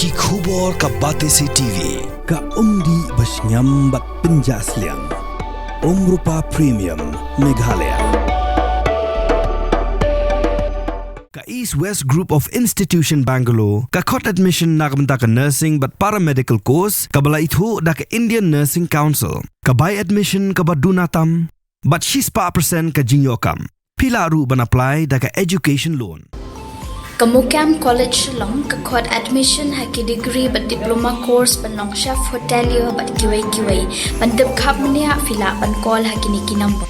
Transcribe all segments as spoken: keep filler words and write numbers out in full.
Ki khubor ka Batesi T V, ka umdih ba shngiam bad pynjah sliang. Umrupa Premium, Meghalaya. Ka East West Group of Institution Bangalore, ka khot admission na ka bynta ka nursing bad paramedical course, kaba la ithuh da ka Indian Nursing Council, ka bai admission kaba duna tam, bad shispah percent ka jingïoh kam. Phi lah ruh ban apply da ka education loan. Ka MOKAM College Shillong ka khot admission ha ki degree bad diploma course ban long chef hotelier bad kiwei kiwei. Ban tip khapbniah phi lah ban call ha kine ki number.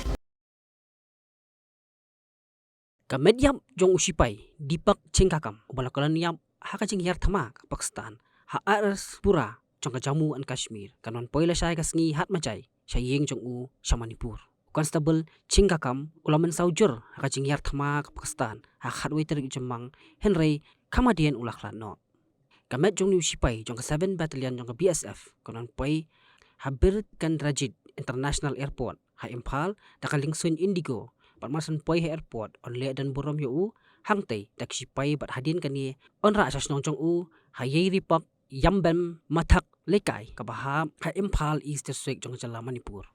Ka met ïap jong u shipai Deepak Chingakam, uba la kyllon ïap ha ka jinghiar thma ka Pakistan ha R S Pura jong ka Jammu and Kashmir, kan wan poi lashai ka sngi Hatmajai sha ïing jong u sha Manipur. U Constable Chingakam u la mynsaw jur ha ka jinghiar thma ka Pakistan ha ka khatwei tarik u Jymmang, hynrei kam hadien u la khlad noh. Ka met jong une u shipai jong ka seven Battalion jong ka B S F kan wan poi ha Birkandrajit International Airport ha Imphal da ka liengsuiñ Indigo, bad mar shen poi ha airport yn leh don burom ïa u hangtei da ki shipai, bad hadien kane yn rah sha shnong jong u ha Yeiripak Yambem Mathak Leikai, kaba hap ha Imphal East District jong ka jylla Manipur.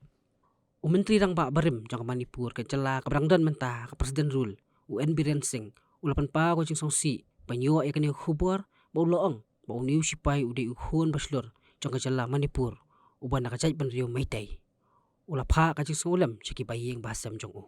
U Myntri Rangbah barim jong ka Manipur, ka jylla kaba dang don mynta ha ka President Rule, u N Biren Singh, u la pynpaw ka jingsngewsih ban ïoh ïa kane ka khubor, ba u la ong ba une u shipai u dei u khun bashlur jong ka jylla Manipur, uba na ka jaitbynriew Meitei. U la phah ka jingsngewlem sha ki baïing bahasem jong u.